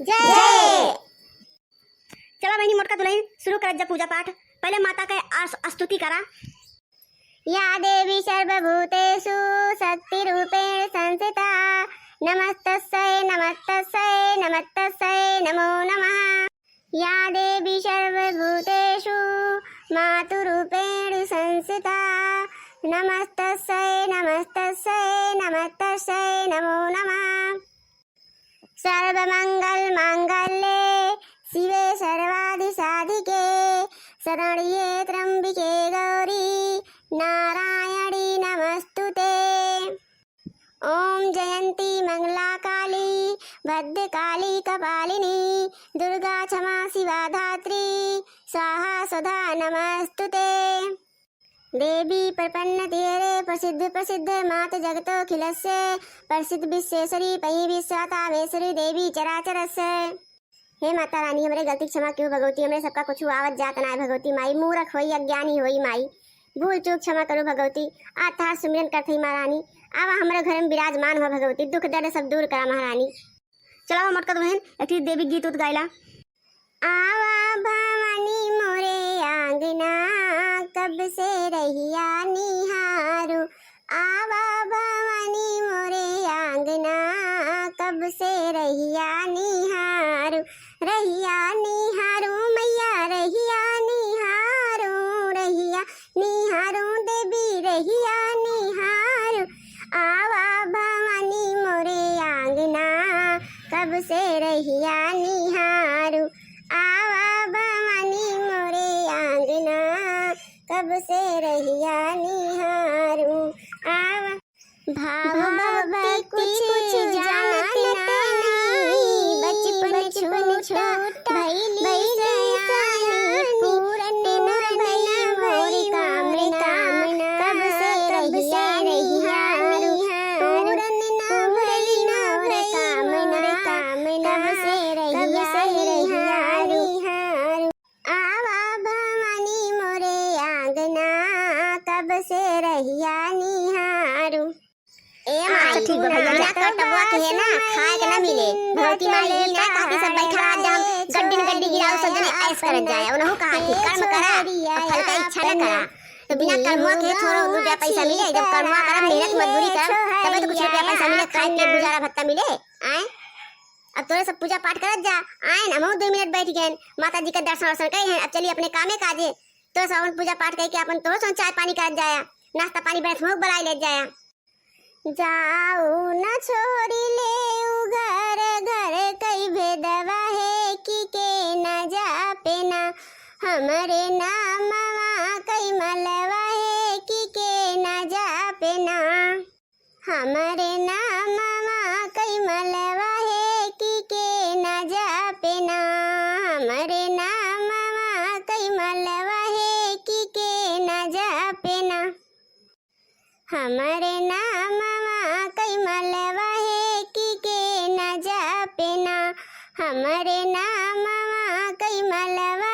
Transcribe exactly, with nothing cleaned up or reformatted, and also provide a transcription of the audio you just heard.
जय। चला बहिनी मोटका दुलहिन, शुरू करत जा पूजा पाठ। पहिले माता के अस-, स्तुति करा। या देवी सर्वभूतेषु शक्तिरूपेण संस्थिता, नमस्तस्यै नमस्तस्यै नमस्तस्यै नमो नमः। या देवी सर्वभूतेषु मातृरूपेण संस्थिता, नमस्तस्यै नमस्तस्यै नमस्तस्यै नमो नमः। सर्वमंगल मांगल्ये शिवे सर्वादि साधिके, शरण्ये त्र्यंबिके गौरी नारायणी नमस्तुते। ओम जयंती मंगला काली भद्रकाली कपालिनी, दुर्गा क्षमा शिवा धात्री स्वाहा सदा नमस्तुते। देवी प्रपन्न तेरे प्रसिद्ध प्रसिद्ध मात जगतो खिलस्य, प्रसिद्ध विश्वेश्वरी पही विश्वातावेश्वरी देवी चराचरस्य। हे माता रानी, हमरे गलती क्षमा किहु भगवती, हमरे सबका कुछ आवत जात नाय भगवती माई, मूरख होई, अज्ञानी होई माई, भूल चूक क्षमा करु भगवती। आज तहार सुमिरन करत हई माँ रानी, आवा हमरे घर में विराजमान हो भगवती, दुख दर्द सब दूर करा महारानी। चला हो मोटका दुलहिन, एक ठे देवी गीत उत गाइला। आवा भवानी मोरे आंगना, कब से रहिया निहारू। आवा भवानी मोरे आंगना, कब से रहिया निहारू। रहिया निहारू मैया, रहिया निहारू, रहिया निहारू देवी, रहिया निहारू। आवा भवानी मोरे आंगना, कब से रहिया निहारू। आवा भवानी मोरे आंगना, कब से रहिया निहारू। आवा भाव भक्ति कुछ जानत नाही, बचपन छूट भइली सयानी, पूरन न भइल मोर कामना, कब से रहिया निहारू, पूरन न भइल मोर कामना, कब से रहिया निहारू। आवा भवानी मोरे आंगना, कब से रहिया निहारू। ए माई, अच्छा, ठीक बा भैया, बिना कटवा के है ना, खाए के ना मिले। भगवती माई ई ना कहा कि सब बैठा रहा, जब गड्डी न गड्डी गिराओ, सब जने ऐश करत जाए। उनहु कहा कि कर्म करा, अब फल का इच्छा न करा। तो बिना कर्मवा के थोड़ा रुपया पैसा मिले, जब कर्मवा करब, मेहनत मजदूरी करब, तबे तो कुछ रुपया पैसा मिले, खाए के गुजारा भत्ता मिले। आए, अब तोरे सब पूजा पाठ करत जा। आए न, हमहू दो मिनट बैठ गए, माता जी का दर्शन वर्शन करे हैं। अब चली अपने कामे काजे, तो सब अपन पूजा पाठ करके अपन तोरो सब चाय पानी करत जाया, नाश्ता पानी बनत हमहू बुलाई ले जाया। जाऊ न छोड़ी ले उ घर, घर कई भेदवा है कि के न जापे ना, हमरे नामवा कई मलवा है कि के न जापे ना। हमरे नामवा कई मलवा है कि के न जापे ना, हमरे नामवा कई मलवा है कि के न जापे ना। हमरे नामवा कई मलवा है कि के न जापे ना, हमरे नामवा कई मलवा